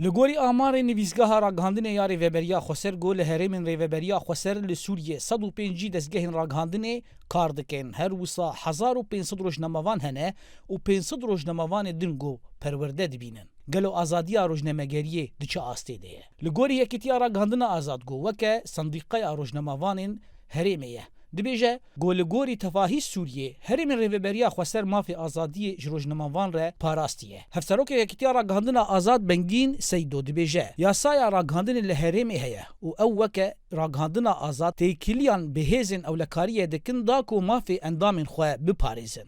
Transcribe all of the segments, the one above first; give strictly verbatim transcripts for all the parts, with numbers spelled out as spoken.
Li gorî amarê Nivîsgeha Ragihandinê ya Rêveberiya Xweser got, li herêmên Rêveberiya Xweser li Sûriyê sed û pêncî dezgehên ragihandinê kar dikin. Her wisa hezar û pênc sed rojnamevan hene û pênc sed rojnamevanê din ku perwerde dibînin. Gelo azadiya rojnamegeriyê di çi astê de ye? Li gorî Yekîtiya Ragihandina Azad got, weke Sendîqeya Rojnamevanên herêmê ye. Dibêje, got, li gorî tevahî Sûriyê, herêmên Rêveberiya Xweser mafê azadiyê ji rojnamevan re parastiye. Hevserokê Yekîtiya Ragihandina Azad Bengîn Seydo dibêje, yasaya ragihandinê li herêmê heye û ew weke ragihandina azad têkiliyan bi hêzên ewlekariyê dikin da ku mafê endamên xwe biparêzin.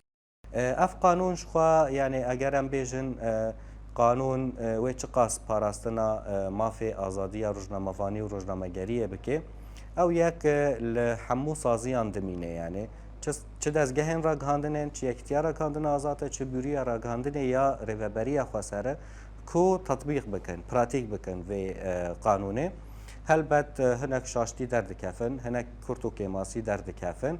E, ev qanûn ji xwe, yani eger em bêjin, e, qanûn, e, wê çiqas parastina, e, mafê azadiya rojnamevanî û rojnamegeriyê bike, ew yek, e, li hemû saziyan dimîne, yani çi, çi dezgehên ragihandinên, çi Yekîtiya Ragihandina Azad e, çi Bureauya Ragihandinê ya Rêveberiya Xweser e, ku tetbîq bikin, pratîk bikin vê, e, qanûnê. Helbet, e, hinek şaştî derdikevin, hinek kurt û kêmasî derdikevin.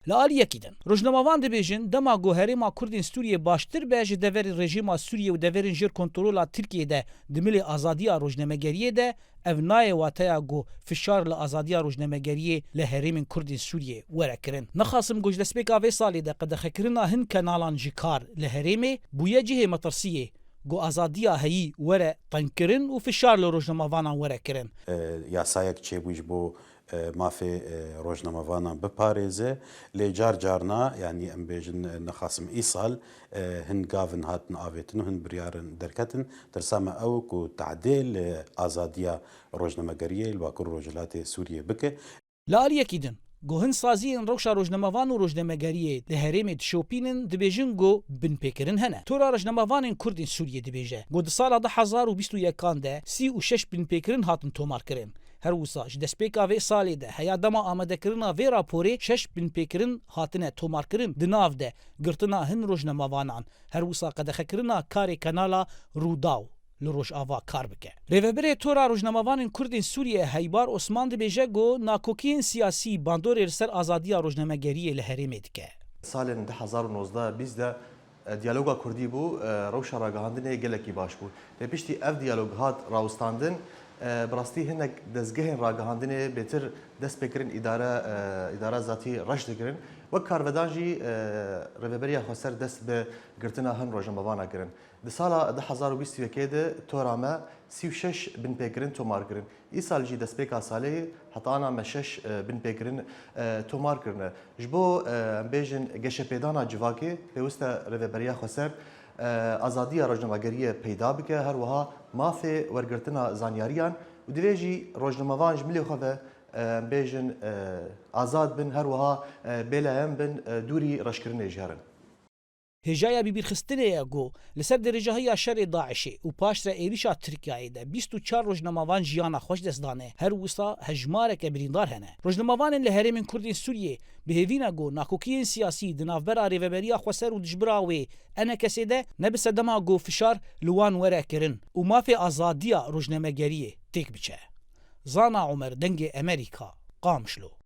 Li aliyekî din, rojnamevan dibêjin, dema ku herêma Kurdên Sûriyê baştir be ji deverê rejîma Sûriyê û deverên jêr kontrola Tirkiyê de di milê azadiya rojnamegeriyê de, ev nayê wateya ku fişar li azadiya rojnamegeriyê li herêmên Kurdên Sûriyê were kirin. Nexasim ku ji destpêka vê salê de qedexekirina hin kenalan ji kar li herêmê bûye cihê metirsiyê ku azadiya heyî were tengkirin û fişar li rojnamevanan were kirin. E, yasayek çêbû ji bo e, mafê, e, rojnamevanan biparêze. Lê car carna, yanî em bêjin, e, nexasim îsal, e, hin gavin hatin avêtin û hin biryarin derketin. Tirsa me ew ku tehdê li azadiya rojnamegeriyê li Bakur Rojhilatê Sûriyê bike. Li aliyekî din, ku hin saziyên rewşa rojnamevan û rojnamegeriyê li herêmê dişopînin, dibêjin ku binpêkirin hene. Tora Rojnamevanên Kurdên Sûriyê dibêje, ku di sala du hezar û bîst û yekan de sî û şeş binpêkirin hatin tomarkirin. Her wisa ji destpêka vê salê de heya dema amadekirina vê raporê şeş binpêkirin hatine tomarkirin, di nav de girtina hin rojnamevanan, her wisa qedexekirina karê kanala Rûdaw li Rojava kar bike. Rêvebirê Tora Rojnamevanên Kurdên Sûriyê Heybar Osman dibêje ku nakokiyên siyasî bandorê li ser azadiya rojnamegeriyê li herêmê dike. Salên du hezar û nozdeh bîst de E, diyaloga kurdî bû, e, rewşa ragihandinê gelekî baş bû. Lê piştî ev diyalog hat rawestandin, e, bi rastî hinek dezgehên ragihandinê bêtir dest pê kirin îdare, e, îdara zatî reş dikirin. Wek karvedan jî, e, Rêveberiya Xweser dest bi girtina hin rojnamevana kirin. Di sala du hezar û bîst û yekê de tora me sî û şeş binpêkirin tomar kirin. Îsal jî destpêka salê heta ana me şeş, e, binpêkirin, e, tomar kirine. Ji bo, e, em bêjin geşepêdana civakê pêwist e Rêveberiya Xweser, e, azadiya rojnamegeriyê peyda bike, her wiha mafê wergirtina zanyariyan û divê jî rojnamevan ji milê xwe ve, e, em bêjin, e, azad bin, her wiha, e, bêlayen bin, e, dûrî reşkirinê jî herin. Hêjaya bibîrxistinê ye ku li ser derêjahiya şerê DAIŞê û paştre êrişa Tirkiyeyê de bîst û çar rojnamevan jiyana xwe ji dest dane, her wisa hejmareke birîndar hene. Rojnamevanên li herêmên Kurdên Sûriyê bi hêvî ne ku nakokiyên siyasî di navbera Rêveberiya Xweser û dijbira wê ENKSê de nebe sedema ku fişar li wan were kirin û mafê azadiya rojnamegeriyê têk biçe. Zana Omer, Dengê Emerîka, Qamişlo.